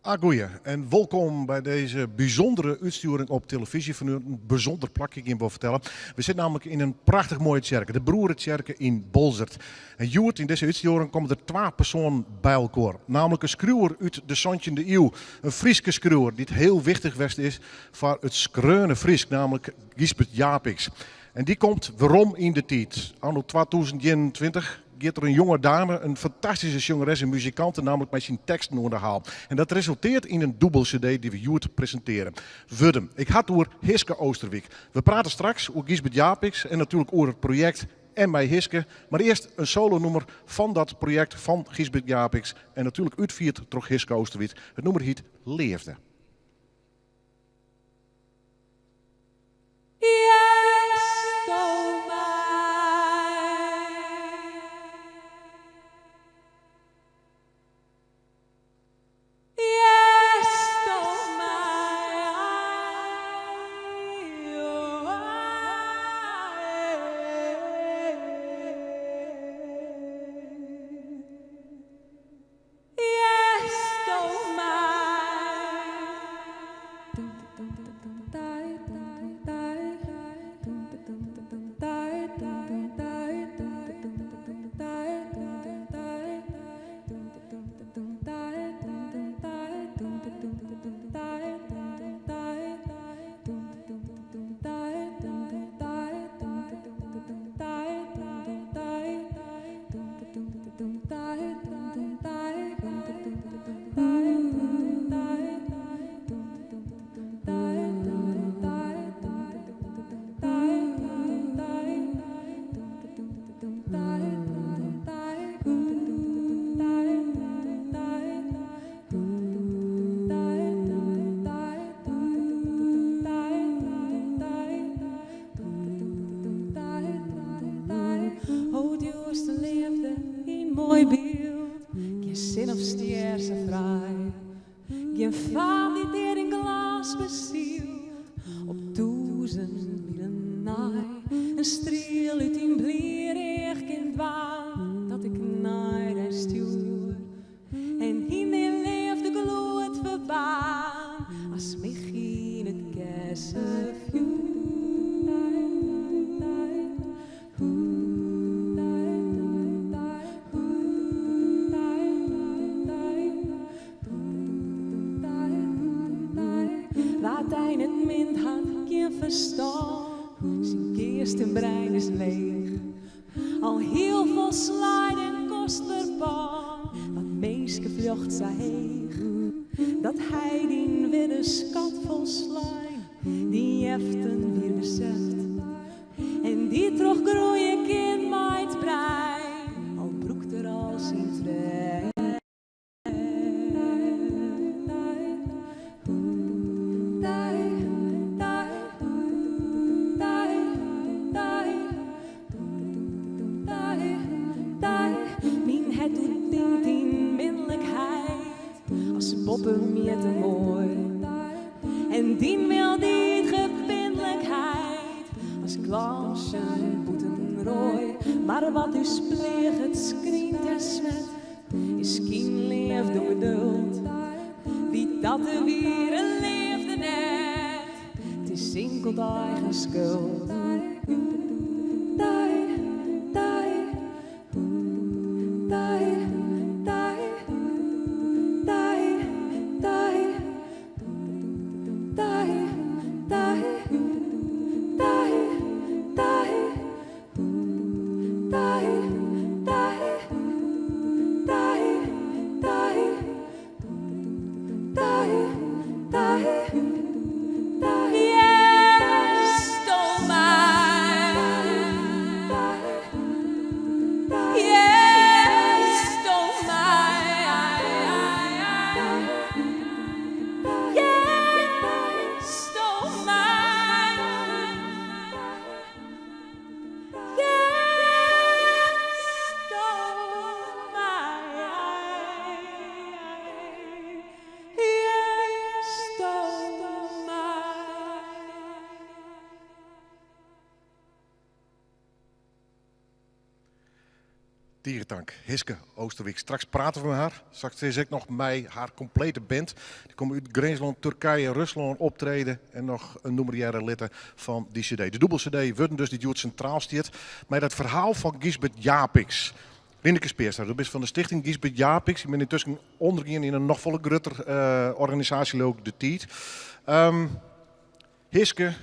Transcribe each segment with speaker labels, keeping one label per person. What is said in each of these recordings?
Speaker 1: Agoeie en wolkom by dizze bysûndere útstjoering op telefyzje fanút in bysûnder plakje, kin ik wol fertelle. We sitte nammentlik yn in prachtich moaie tsjerke, de Broeretsjerke yn Boalsert. En hjoed yn dizze útstjoering komme der twa persoanen by elkoar. Nammentlik in skriuwer út de santjinde iuw, in Fryske skriuwer dy't hiel wichtich west is foar it skreaune Frysk, nammentlik Gysbert Japicx. En dy komt werom yn de tiid. Anno 2021 giet der in jonge dame, in fantastyske sjongeres en muzikante, nammentlik mei syn teksten oan de haal. En dat resulteart yn in dûbel-cd dy't we hjoed presintearje. Wurdum. Ik ha it oer Hiske Oosterwijk. We prate straks oer Gysbert Japicx en natuerlik oer it projekt en mei Hiske. Mar earst in solonûmer fan dat projekt fan Gysbert Japicx en natuerlik útfierd troch Hiske Oosterwijk. It nûmer hyt Leafde.
Speaker 2: O djoerste leafde, in moai byld, gjin sin of stjer sa fraai. Gjin faam dy't dêr in glâns besylt, op tûzen milen nei. In striel út dyn blier each kin dwaan dat ik nei dy stjoer. En yn dyn leafde gloed ferbaarn as mich yn it kersefjoer. Wa't dy net mint hat gjin ferstân, syn geast en brein is leech. Alhiel folslein en kostber pân, want minske fljocht sa heech, dat hy dyn wurdskat folslein, dyn jeften wier beseft. En dy trochgroeie kin mei it brein, al brûkt er al syn treft. Myn hert oertinkt dyn minlikheid as boppe mjitte moai. En dyn mildheid gebindlikheid as glânsen bûten roai. Mar wat ús pleaget, skrynt en smet, is skyn leafde ûngeduld. Wie dat de wiere leafde net, 't is inkeld eigen skuld. Hearsto my?
Speaker 1: Tige tank, Hiske Oosterwijk. Straks prate we mei har. Straks is ek noch mei har komplete band. Dy komme út Grinslân, Turkije, Ruslân optrede en noch in nûmer hearre litte fan dy CD. De dûbel-CD Wurden dus dy't hjoed sintraal stiet mei dat ferhaal fan Gysbert Japicx. Rineke Speerstra, do bist fan de Stichting Gysbert Japicx. Je binne yntusken ûndergien yn in noch folle grutter organisaasje, leau ik, De Tiid. Hiske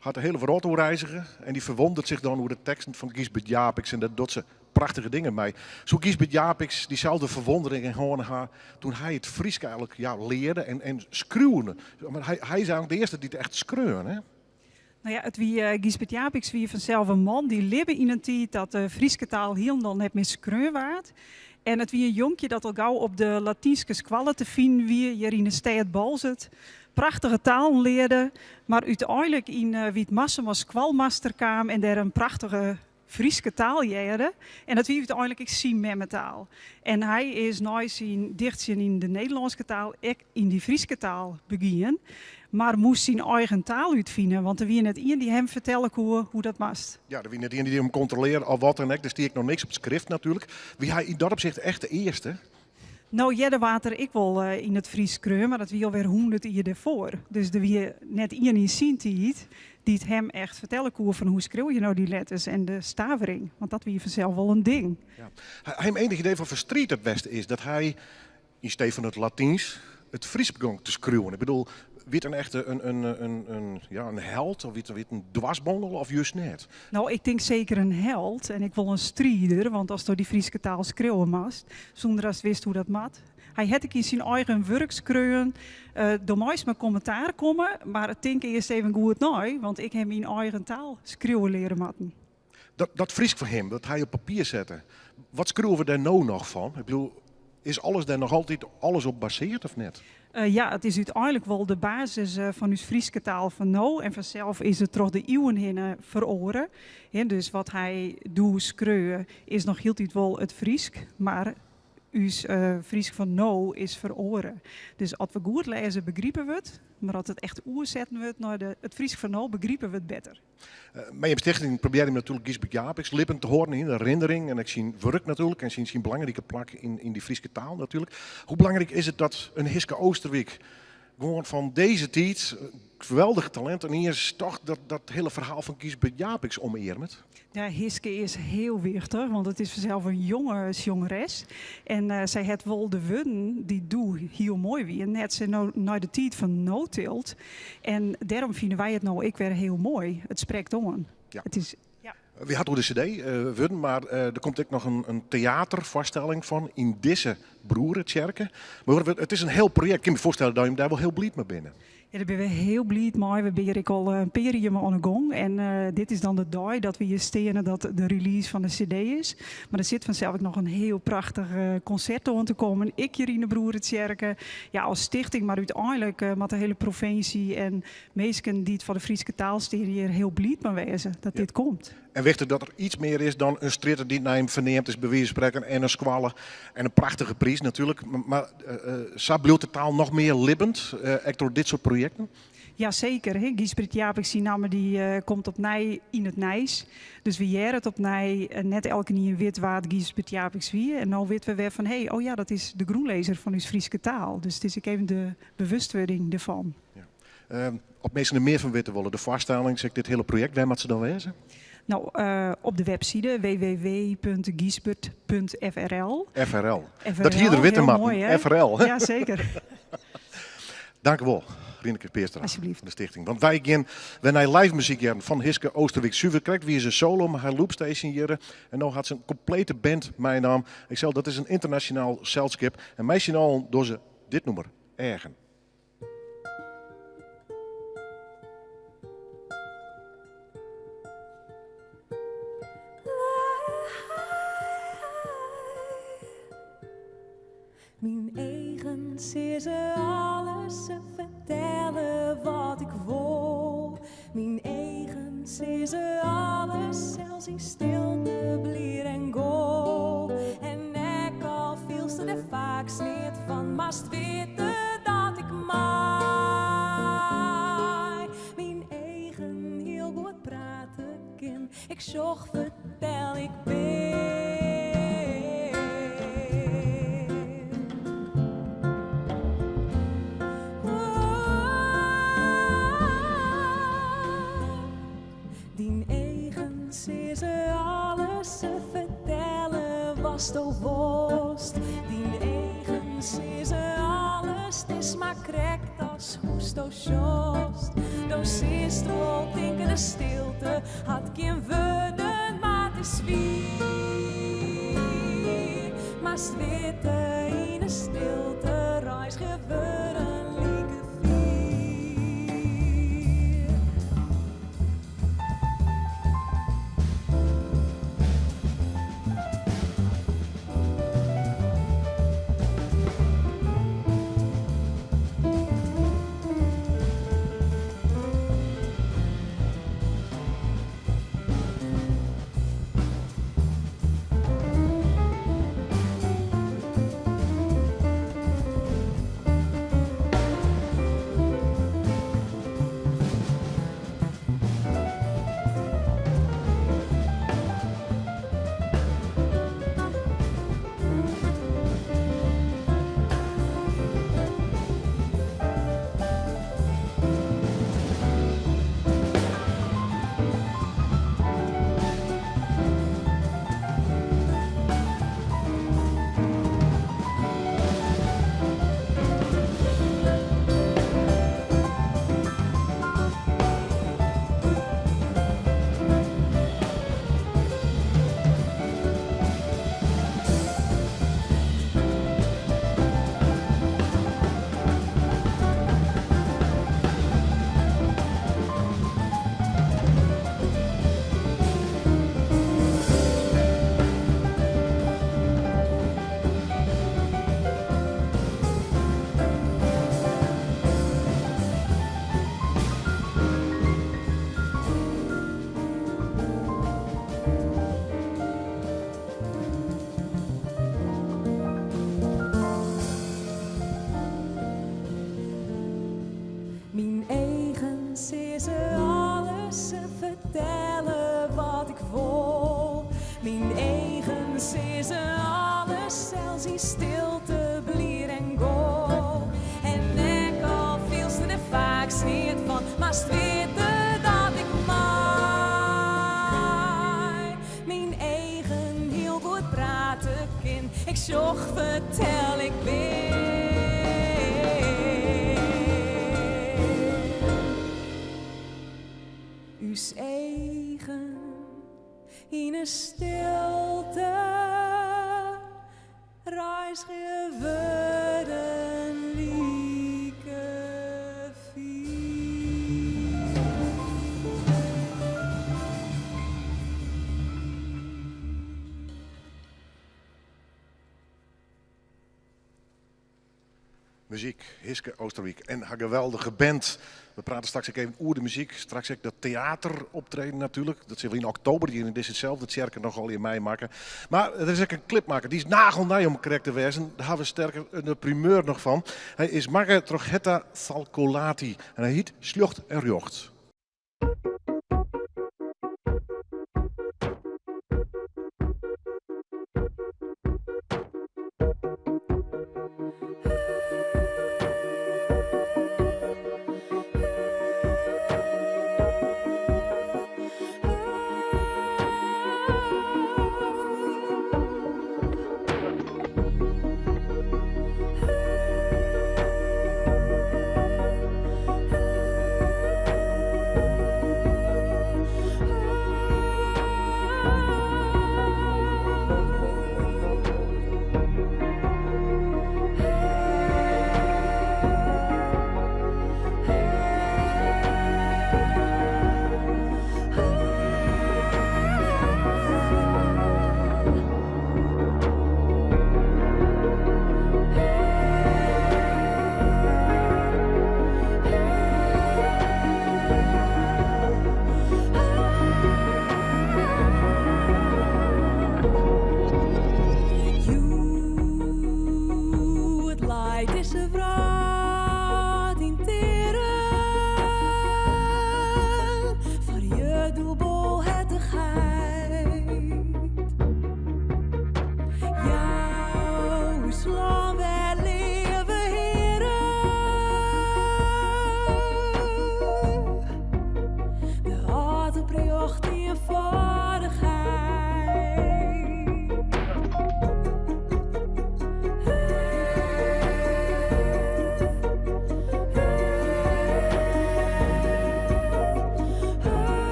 Speaker 1: hat de hiele wrâld oerreizige en dy ferwondert sich dan oer de teksten fan Gysbert Japicx en dêr docht se prachtige dingen mei. Soe Gysbert Japicx dyselde ferwondering hân ha toen hy it Frysk eigenlik ja, learde en, en skriuwde? Mar hy, hy is eigenlik de earste dy't echt skreaun, hè?
Speaker 3: No ja, it wie, eh, Gysbert Japicx wie fansels in man dy libbe yn in tiid dat de Fryske taal hielendal net mear skreaun waard. En it wie in jonkje dat al gau op de Latynske skoalle te finen wie hjir yn de stêd Boalsert. Prachtige talen learde, mar úteinlik yn Wytmarsum as skoalmaster kaam en dêr in prachtige Fryske taal hearde. En dat wie úteinlik ek syn memmetaal. En hy is nei syn dichtsjen yn de Nederlânske taal ek yn dy Fryske taal begien, mar moast syn eigen taal útfine, want der wie net ien dy't him fertelle koe hoe dat moast.
Speaker 1: Ja, der wie net ien dy't him kontrolearre of wat dan ek. Der stie ek noch niks op it skrift natuerlik. Wie hy yn dat opsicht echt de earste?
Speaker 3: No, earder waard der ek wol yn it Frysk skreaun, mar dat wie alwer 100 jier dêrfoar. Dus der wie net ien yn syn tiid dy't him echt fertelle koe fan hoe skriuwe je no dy letters en de stavering, want dat wie fansels wol in ding.
Speaker 1: Ja. Ha jim ienich idee fan ferstriid it west is dat hy yn stee fan it Latynsk it Frysk begûn te skriuwen? Ik bedoel, wie it in echte in, in, in, in, ja, in held of wie it in dwarsbondel of just net?
Speaker 3: No, ik tink seker in held en ek wol in strider, want asto dy Fryske taal skriuwe moatst, sûnder ast witst hoe dat moat. Hy hat ek yn syn eigen wurk skreaun, uh, do meist mei kommentaar komme, mar tink earst even goed nei, want ik ha myn eigen taal skriuwe leare moatten.
Speaker 1: Dat, dat Frysk fan him, dat hy op papier sette, wat skriuwe we dêr no noch fan? Ik bedoel, is alles dêr noch altyd alles op basearre of net?
Speaker 3: Uh, ja, it is úteinlik wol de basis uh, fan ús Fryske taal fan no. En fansels is it troch de iuwen hinne feroare. Dus wat hy doe skreau is noch hieltyd wol it Frysk, mar ús uh, Frysk fan no is feroare. Dus as we goed lêze, begripe we it. Mar as it echt oersetten wurdt nei de, it Frysk fan no, begripe we it better.
Speaker 1: Mei jim stichting probearje jim natuerlik Gysbert Japicx libben te hâlden yn de herinnering en ek syn wurk natuerlik en syn, syn belangrike plak yn, yn dy Fryske taal natuerlik. Hoe belangryk is it dat in Hiske Oosterwijk gewoan fan dizze tiid, geweldich talint, en iens toch dat, dat hiele ferhaal fan Gysbert Japicx omearmet?
Speaker 3: Ja, Hiske is hiel wichtich, want it is fansels in jonge sjongeres. En uh, sy hat wol de wurden dy't doe hiel moai wienen, hat se no nei de tiid fan no tild. En dêrom fine wy it no ek wer hiel moai. It sprekt oan.
Speaker 1: Ja.
Speaker 3: It is, ja.
Speaker 1: We ha it oer de CD, uh, Wurden, mar uh, der komt ek noch in, in teaterfoarstelling fan yn dizze Broeretsjerke. Mar it is in hiel projekt. Ik kin my foarstelle dat jim dêr wol hiel bliid mei binne.
Speaker 3: Ja, dêr binne we hiel bliid mei. We binne hjir ek al in pear jier mei oan 'e gong. En uh, dit is dan de dei dat we hjir steane dat de release fan de CD is. Mar der sit fansels ek noch in hiel prachtich uh, konsert oan te kommen. Ek hjir yn de Broeretsjerke. Ja, as stichting, mar úteinlik uh, moat de hiele provinsje en minsken dy't foar de Fryske taal stean hjir hiel bliid mei wêze dat
Speaker 1: Ja.
Speaker 3: dit komt.
Speaker 1: En wichtich dat der iets mear is dan in strjitte dy't nei him ferneamd is, by wize fan sprekken, en in skoalle en in prachtige priis natuerlik. Mar sa bliuwt de taal noch mear libbend, ek troch dit soart projekten.
Speaker 3: Ja, seker. Gysbert Japicx syn namme dy komt opnij yn it nijs. Dus we hearre it opnij. Net elkenien wit wa't Gysbert Japicx wie. En no witte we wer fan, hé, oh ja, dat is de grûnlizzer fan ús Fryske taal. Dus it is ek even de bewustwurding derfan.
Speaker 1: Ja. As minsken der mear fan witte wolle, de foarstellings, ek dit hiele projekt, wêr moatte se dan wêze?
Speaker 3: No, op de webside www.gysbert.frl.
Speaker 1: FRL. Dat hie er witte moatten. FRL.
Speaker 3: Ja, seker.
Speaker 1: Dank u wol, Rineke Speerstra
Speaker 3: Alsjeblieft.
Speaker 1: fan de stichting. Want wy gean wer nei live muzyk hearren fan Hiske Oosterwijk. Suver krekt wie se solo mei har loopstation hjir. En no hat se in komplete band meinaam. Ik sel, dat is in ynternasjonaal selskip. En mei syn allen dogge se dit nûmer, Eagen.
Speaker 2: Myn eagen sizze alles, se fertelle wat ik wol. Myn eagen sizze alles, sels yn stilte, blier en gol. En ek al fielst der faaks neat fan, moatst witte dat ik mei myn eagen hiel goed prate kin. Ik sjoch, fertel, ik bin. asto wolst. Dyn eagen sizze alles, 't is mar krekt as hoesto sjochst. Do silst wol tinke de stilte hat gjin wurden, mar it is wier. Moatst witte, yn 'e stilte reizgje wurden like fier. Myn eagen sizze alles, se fertelle wat ik wol. Myn eagen sizze alles, sels yn stilte, blier en gol. En ek al fielst der faaks neat fan, moatst witte dat ik mei myn eagen hiel goed prate kin. Ik sjoch, fertel, ik bin. Us eagen yn 'e stilte reizgje wurden like fier.
Speaker 1: Muzyk, Hiske Oosterwijk en har geweldige band. We prate straks ek even oer de muzyk. Straks ek dat teateroptreden natuerlik. Dat sil yn oktober hjir yn dizze tsjerke noch al meimakke. Mar der is ek in clip makke. Dy is nagelnij om krekt te wêzen. Dêr hawwe we sterker in primeur noch fan. Hy is makke troch Hetta Salcolati. En hy hjit Sljocht en Rjocht.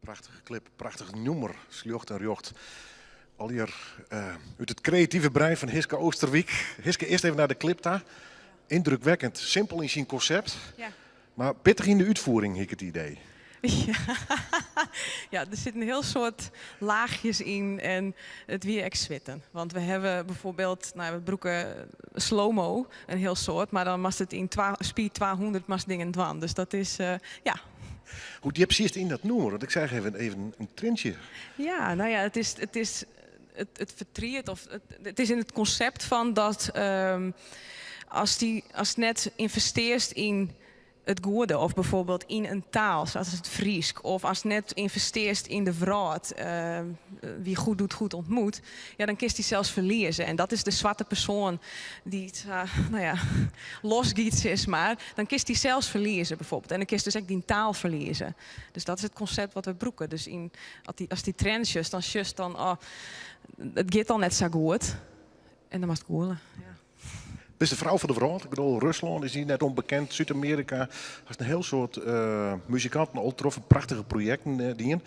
Speaker 1: Prachtige clip, prachtich nûmer, Sljocht en Rjocht. Allegear út it kreative brein fan Hiske Oosterwyk. Hiske, earst even nei de clip ta. Yndrukwekkend, simpel yn syn konsept, mar pittich yn de útfiering, hie ik it idee.
Speaker 2: Ja, ja, der sit in hiel soad laachjes yn en it wie ek switten. Want we hawwe bijvoorbeeld, no, we brûke slow-mo in hiel soad, mar dan moatst it yn twa, speed 200 moatst dingen dwaan. Dus dat is, ja.
Speaker 1: Hoe djip sietst yn dat nûmer? Want ik seach even in trientsje.
Speaker 2: Ja, no ja, it is it fertriet of it is yn it konsept fan dat ast net ynvestearrest yn it goede of bijvoorbeeld yn in taal sa as it Frysk of ast net ynvestearrest yn de wrâld, wie goed doet goed ontmoet, ja, dan kinst dysels ferlieze. En dat is de swarte persoan dy't, no ja, losgiet, sis mar. Dan kinst dysels ferlieze bijvoorbeeld. En dan kinst dus ek dyn taal ferlieze. Dus dat is it konsept wat we brûke. Dus ast dy trends dan sjochst dan, oh, it giet al net sa goed. En dan moatst gûle. Ja.
Speaker 1: Bist de frou fan de wrâld. Ik bedoel, Ruslân is hjir net ûnbekend. Súd-Amearika. Hast in hiel soad muzikanten al troffen, prachtige projekten dien.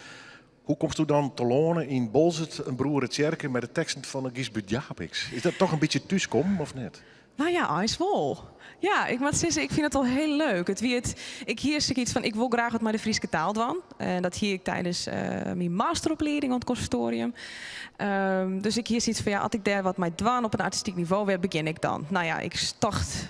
Speaker 1: Hoe komsto dan telâne yn Boalsert, in Broeretsjerke, mei de teksten fan Gysbert Japicx? Is dat dochs in bytsje thúskommen of net?
Speaker 2: No ja, eins wol. Ja, ik moat sizze, ik fyn it al hiel leuk. It wie it, ik hie iets fan, ik wol graach wat mei de Fryske taal dwaan. En dat hie ik tidens myn masteroplieding oan it konservatorium. Dus ik hie iets fan, ja, as ik dêr wat mei dwaan op in artistyk nivo, wêr begjin ik dan? No ja, ik tocht,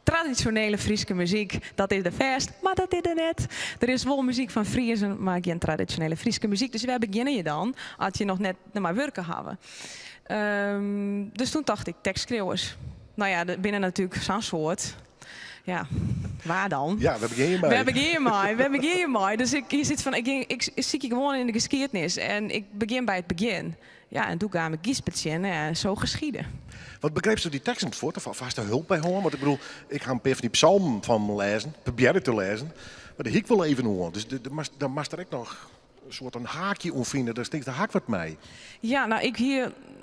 Speaker 2: tradisjonele Fryske muzyk, dat is der fêst, mar dat is der net. Der is wol muzyk fan Friezen, mar gjin tradisjonele Fryske muzyk. Dus wêr begjinne je dan, as je noch net mei wurke hawwe? Dus doe tocht ik, tekstskriuwers. No ja, der binne natuerlik sa'n soad. Ja, wa dan?
Speaker 1: Ja, wêr begjinne je mei?
Speaker 2: Wêr begjinne je mei? Wêr begjinne je mei? Dus ik hier sit fan, ik sykje gewoan yn de skiednis en ik begjin by it begjin. Ja, en doe kaam ik Gysbert tsjin en zo geschiedde.
Speaker 1: Wat begrypsto dy teksten fuort? Of hast der help by hân? Want ik bedoel, ik ha in pear fan dy psalmen fan lêzen, probearre te lêzen, mar dêr hie ik wol even oan. Dus dan moatst der ek noch in soart in haakje oan fine, dêr stinkst de hak wat mei.
Speaker 2: Ja, no,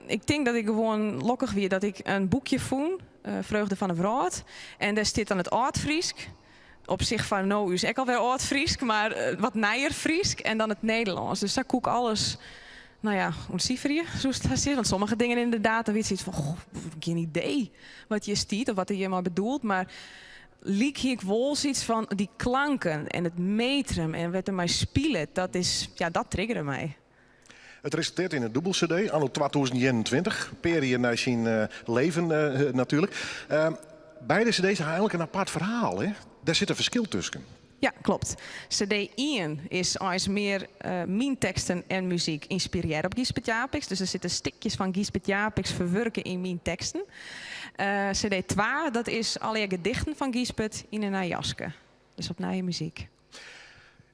Speaker 2: ik tink dat ik gewoan lokkich wie dat ik in boekje fûn, Freugde fan de Wrâld. En dêr stiet dan it âld-Frysk. Op sich foar no is ek alwer âld-Frysk, mar wat nijer Frysk. En dan it Nederlânsk. Dus sa koe ik alles, no ja, ûntsiferje, soest hast sizze. Want sommige dingen ynderdaad, dan witst iets fan, goh, gjin idee wat hjir stiet of wat der hjirmei bedoeld. Mar lyk hie ik wol sayts fan dy klanken en it metrum en wêr't er mei spilet, dat is, ja, dat triggere my.
Speaker 1: It resultearret yn in dûbel CD, anno 2021. In pear jier nei syn leven natuerlik. Beide CD's ha eigenlik in apart ferhaal, hè? Dêr sit in ferskil tusken.
Speaker 2: Ja, kloppet. CD 1 is eins mear myn teksten en muzyk ynspirearre op Gysbert Japicx. Dus der sitte stikjes fan Gysbert Japicx ferwurke yn myn teksten. CD 2, dat is allegear gedichten fan Gysbert yn in nij jaske. Dus op nije muzyk.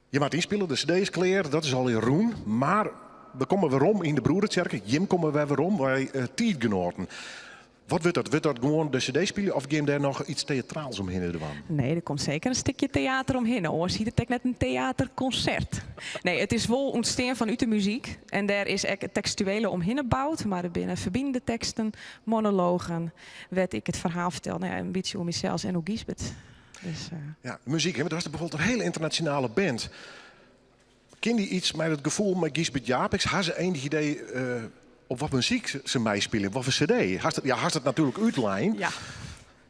Speaker 1: Je moatte ynspylje, de CD is klear, dat is al rûn. Mar we komme werom yn de Broeretsjerke. Jim komme wer werom by tiidgenoaten. Wat wurdt dat? Wurdt dat gewoan de CD spylje of gean dêr noch iets teatraals omhinne dwaan?
Speaker 2: Nee, der komt seker in stikje teater omhinne. Oars hjit it ek net in teaterkonsert. Nee, it is wol ûntstean fanút de muzyk. En dêr is ek it tekstuele omhinne boud. Mar der binne ferbinende teksten, monologen, wêr't ik it ferhaal fertel. No ja, in bytsje oer mysels en oer Gysbert. Dus.
Speaker 1: Ja, muzyk, hè? Want do hast bygelyks in hiele ynternasjonale band. Kin dy iets mei it gefoel mei Gysbert Japicx? Ha se ienich idee op wat muzyk se meispylje? Op watfoar CD? Hast it, ja, hast it natuerlik útlein.
Speaker 2: Ja.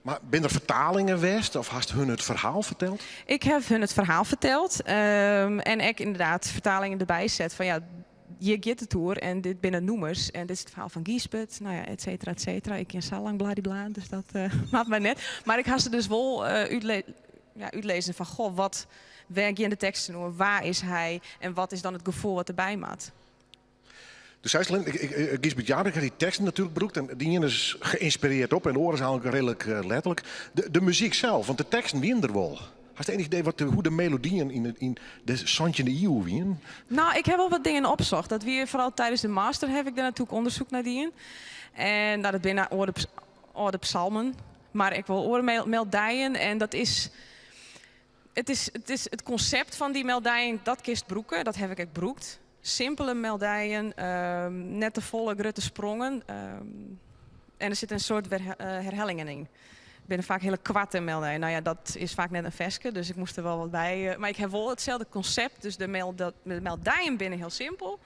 Speaker 1: Mar binne der fertalingen west of hast hun it ferhaal ferteld?
Speaker 2: Ik ha hun it ferhaal ferteld en ek ynderdaad fertalingen derby set fan ja, hjir giet it oer en dit binne nûmers en dit is it ferhaal fan Gysbert, no ja, et cetera, et cetera. Ik kin sa lang bladibla, dus dat moat mar net. Mar ik ha se dus wol ja, útlizzen fan goh, wat, wêr gean de teksten oer, wa is hy en wat is dan it gefoel wat derby moat.
Speaker 1: Dus seist, Gysbert Japicx hat dy teksten natuerlik brûkt en dy iene is geïnspirearre op en de oare is eigenlik reedlik letterlik. De muzyk sels, want de teksten wiene der wol. Hast ienich idee hoe't de melodyen yn de 17e iuw wiene?
Speaker 2: No, ik ha wol wat dingen opsocht. Dat wie foaral tidens de master ha ik dêr natuerlik ûndersyk nei dien. En no, dat binne âlde psalmen, mar ek wol oare melodijen. En dat is it konsept fan dy melodijen, dat kinst brûke. Dat ha ik ek brûkt. Simpele melodijen, net te folle grutte sprongen. En der sit in soad herhellingen yn. Binne faak hiele koarte melodijen. No ja, dat is faak net in ferske, dus ik moast der wol wat by. Mar ik ha wol itselde konsept, dus de melodijen binne hiel simpel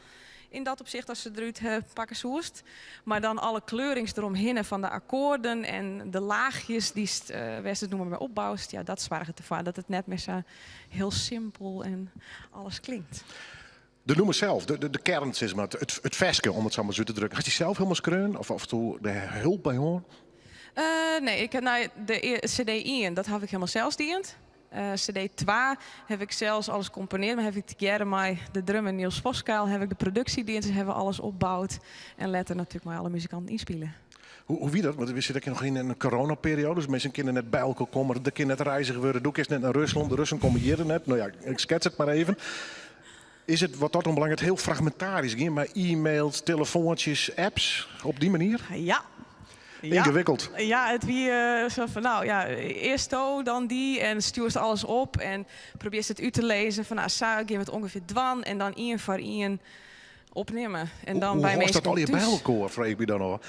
Speaker 2: yn dat opsicht as se derút pakke soest. Mar dan alle kleurings deromhinne fan de akkoarden en de laachjes dy'tst wêr'tst it nûmer mei opboust, ja, dat soarget derfoar dat it net mear sa hiel simpel en alles klinkt.
Speaker 1: De nûmer sels, de, de kearn, sis mar, it, it ferske, om it sa mar út te drukken. Hast dy sels hielendal skreaun of hasto dêr help by hân?
Speaker 2: Nee, ik ha nei de CD ien, dat haw ik hielendal sels dien. CD twa haw ik sels alles komponearre, mar haw ik tegearre mei de drummer Niels Voskuil haw ik de produksje dien. Dus hawwe we alles opboud en letter natuerlik mei alle muzikanten ynspile.
Speaker 1: Hoe wie dat? Want we sitte noch yn in coronaperioade, dus minsken kinne net by elkoar komme, der kin net reizge wurde, do kinst net nei Ruslân, de Russen komme hjir net. No ja, ik skets it mar even. Is it wat dat oanbelanget hiel fragmintarysk gien mei e-mails, telefoantsjes, apps, op dy manier?
Speaker 2: Ja.
Speaker 1: Yngewikkeld.
Speaker 2: Ja, it wie sa fan, no ja, earst do, dan dy en stjoerst alles op en probearrest it út te lizzen fan, no, sa gean we it ûngefear dwaan en dan ien foar ien opnimme. En dan
Speaker 1: Hoe
Speaker 2: by
Speaker 1: hâldst dat
Speaker 2: minsken
Speaker 1: allegear by
Speaker 2: thús.
Speaker 1: elkoar, freegje ik my dan ôf.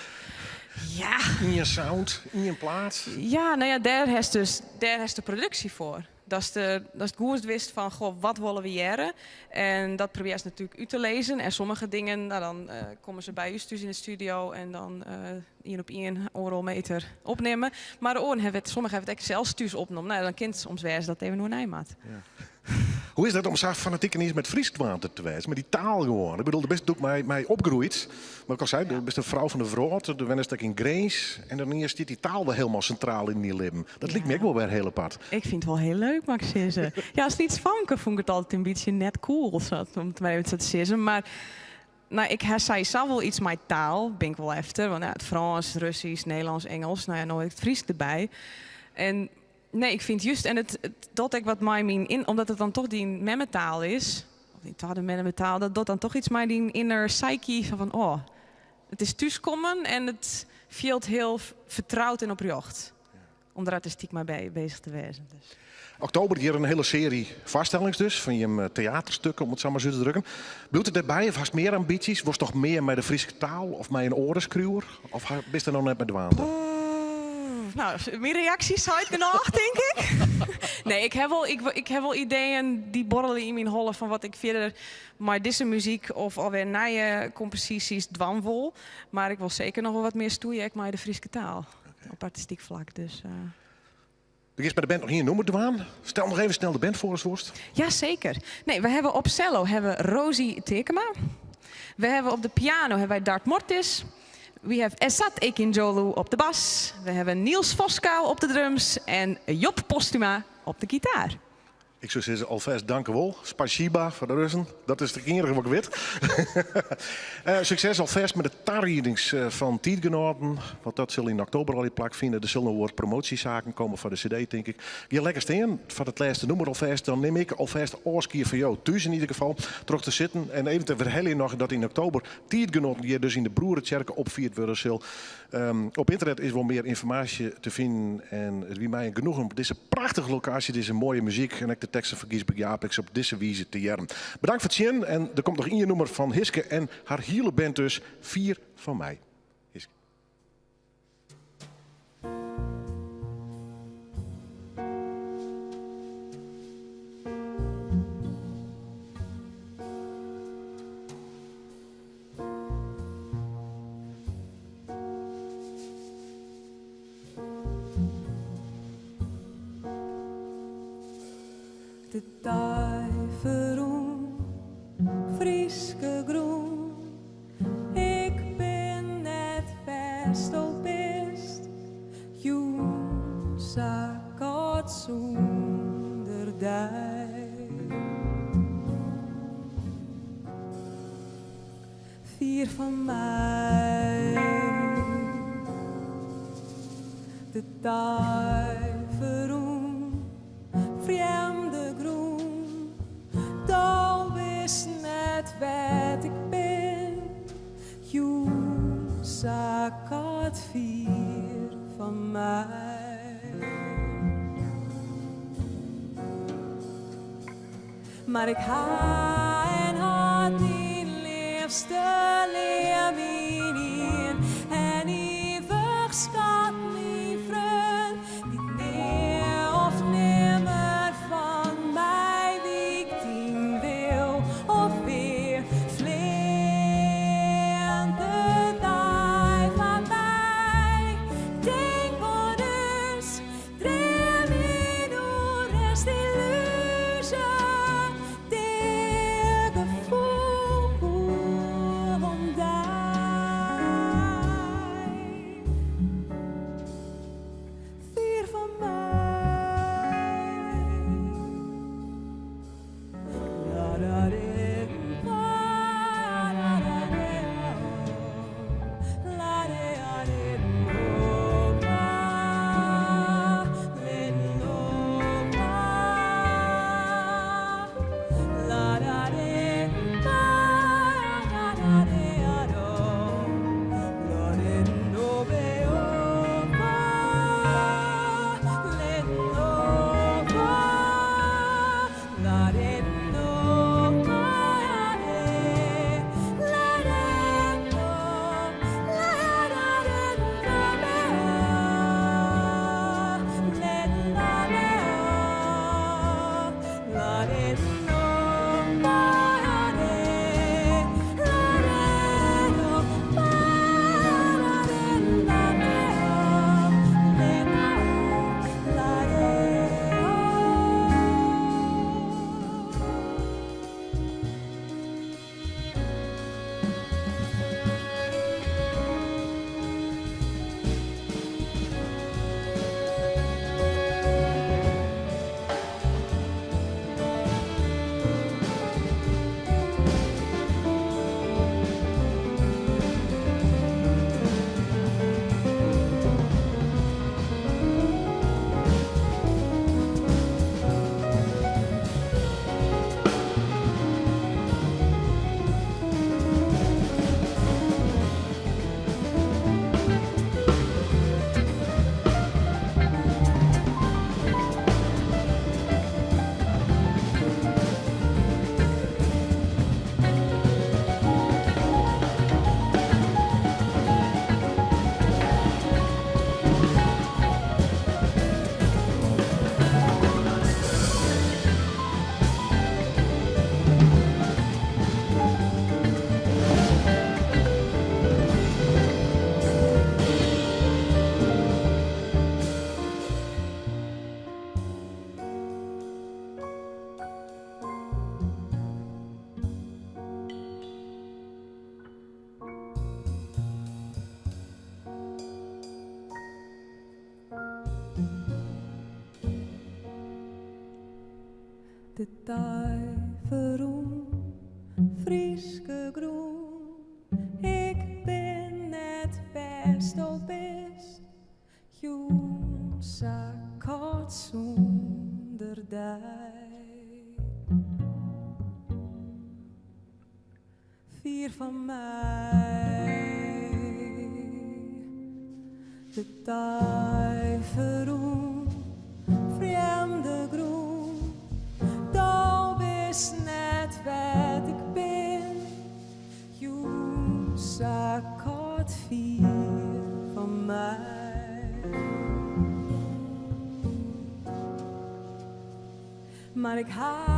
Speaker 2: Ja.
Speaker 1: Ien sound, ien plaat.
Speaker 2: Ja, no ja, dêr hast dus, dêr hast de produksje foar. Datst datst goed witst fan, goh, wat wolle we hearre? En dat probearrest natuerlik út te lizzen. En sommige dingen, no, dan komme se by ús thús yn de studio en dan ien op ien, oardel meter opnimme. Mar de oaren hawwe it, sommige hawwe it ek sels thús opnommen. No, dan kin it soms wêze dat it even oernij moat.
Speaker 1: Ja. Hoe is dat om sa fanatyk iens mei it Frysk dwaande te wêzen, mei dy taal gewoan? Ik bedoel, do bist natuerlik mei opgroeid, mar ik al sei, do bist in frou fan de wrâld, do wennest ek yn Grins en dan iens stiet dy taal wer hielendal sintraal yn dyn libben. Dat liket my ek wol wer hiel apart.
Speaker 2: Ik fyn it wol hiel leuk, moat ik sizze. Ja, as lyts famke fûn ik it altyd in bytsje net cool, om it mar even sa te sizzen. Mar no, ik ha sawiesa wol iets mei taal, bin ik wol efter. Want ja, it Frânsk, Russysk, Nederlânsk, Ingelsk, no ja, no ek it Frysk derby. En nee, ik fyn it just, en it docht ek wat mei myn, in, omdat it dan toch dyn memmetaal is, of dyn twadde memmetaal, dat docht dan toch iets mei dyn inner psyche, sa fan, oh, it is thúskommen en it fielt hiel fertroud en oprjocht. Om der artistyk mei beuzich te wêzen. Dus.
Speaker 1: Oktober hjir in hiele searje foarstellings dus, fan jim teaterstukken, om it sa mar út te drukken. Bliuwt it dêrby of hast mear ambysjes? Wolst noch mear mei de Fryske taal of mei in oare skriuwer? Of bist der noch net mei dwaande?
Speaker 2: No, myn reaksje seit genôch, tink ik. Nee, ik ha wol, ik, ik ha wol ideeën dy't borrelje yn myn holle fan wat ik fierder mei dizze muzyk of alwer nije komposysjes dwaan wol. Mar ik wol seker noch wol wat mear stoeie ek mei de Fryske taal. Op artistyk flak, dus.
Speaker 1: Do giest mei de band noch ien nûmer dwaan. Stel noch even snel de band foar as wolst.
Speaker 2: Ja, seker. Nee, we hawwe op cello hawwe Rosie Tekema. We hawwe op de piano hawwe wy Dart Mortis. We have Esat Ekinjolu op de bas. We hawwe Niels Voskuil op de drums en Job Postuma op de gitaar.
Speaker 1: Ik soe sizze, alfêst dankewol. Spasiba foar de Russen. Dat is it iennige wat ik wit. Sukses alfêst mei de tariedings fan Tiidgenoaten. Want dat sil yn oktober al plakfine. Der sille noch wat promoasjesaken komme foar de CD, tink ik. Gean lekker stean foar it lêste nûmer alfêst. Dan nim ik alfêst ôfskie fan jo thús yn ieder gefal. Troch te sitten en even te werheljen noch dat yn oktober Tiidgenoaten hjir dus yn de Broeretsjerke opfierd wurde sil. Op ynternet is wol mear ynformaasje te finen en it wie my in genoegen om op dizze prachtige lokaasje dizze moaie muzyk en ek de teksten fan Gysbert Japicx op dizze wize te hearren. Bedankt foar it sjen en der komt noch ien nûmer fan Hiske en har hiele band dus, Fier fan my. Hiske.
Speaker 2: De dei ferrûn, Fryske grûn, ik bin net wêr'tsto bist, jûn sa kâld sûnder dy. Fier fan my. De dei ferrûn, frjemde grûn, do witst net wêr't ik bin, jûn sa kâld fier fan my. Mar ik ha en hâld dyn leafste leaf myn ien en ivich skat, myn freon. De dei ferrûn, Fryske grûn, ik bin net wêr'tsto bist, jûn sa kâld sûnder dy. Fier fan my. De dei ferrûn, frjemde grûn, do bist net wêr't ik bin, jûn sa kâld fier fan my. Mar ik ha.